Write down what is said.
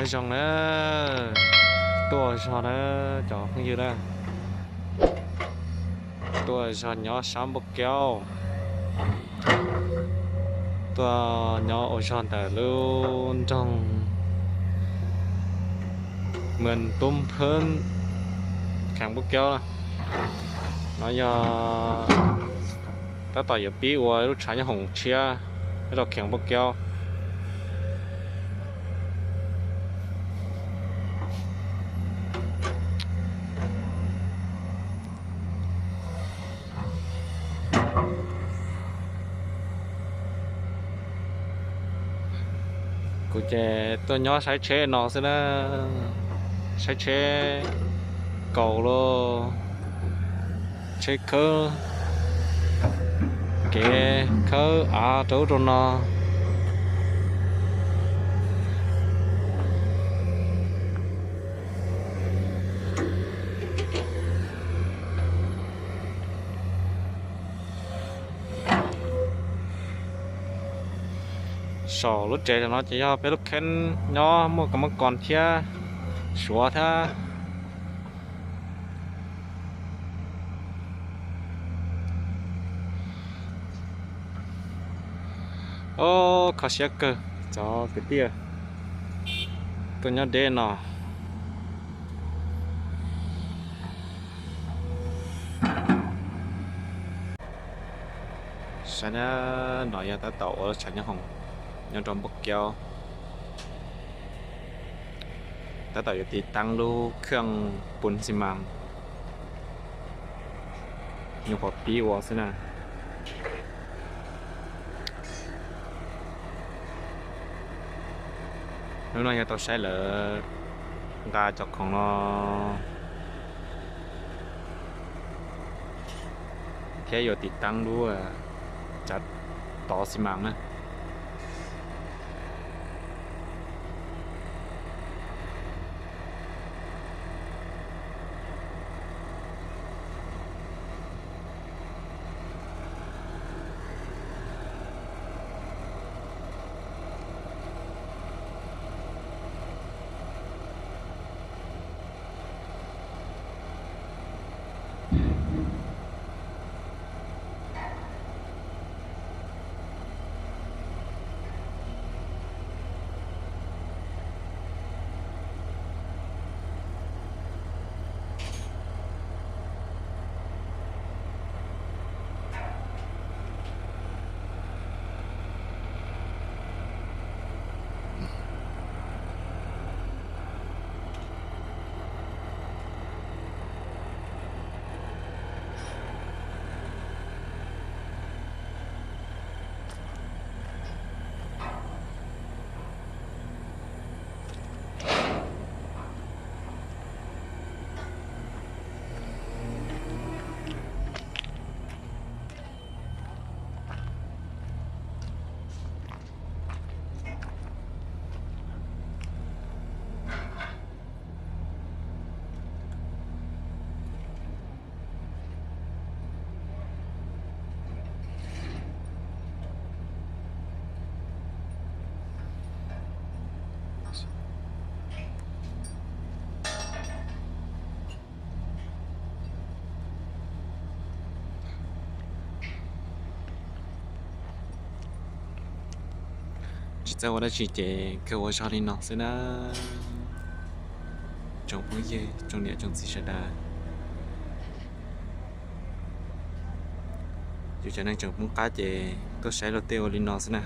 Zoo na, tuaj ua zog na, cov phooj ywg na, tuaj ua zog nyob sab Npauj Kaub, tuaj nyob ua zog ntawm lub nroog Mws Tub Phwb, kheem Npauj Kaub. No yog tab tom yuav pib ua lub tshav nyob hoom tshiab nyob rau kheem Npauj Kaub. Kuv ces tuaj nyob saib tsheb no xwb na, saib tsheb kaus los, tsheb khawb, kev khawb av rau ub rau no. Saum lub tsev no ces yog peb lub kheeb nyob muaj kab mob kos thiab, suav thiab. Ob, kho siab kawg cov kwv tij tuaj nyob deb no. Saib na, no yog tab tom ua lub tshav nyob hoom nyob rau Npauj Kaub. Tab tom yuav tiv taab lub khaj pun xi mas, nyuam qhuav pib ua xwb na. Hnub no yog tau saib lawv nqa cov khoom no thiab yuav tiv taab lub tsav tov xi mas na. Tsis txawj ua dab tsi ces kawg ua zog li no xwb na. Tsoom phooj ywg tsoom niam tsoom txiv sawv daws, yus cov neeg tsoom poob qab ces tuaj saib luag tej ua li no xwb na.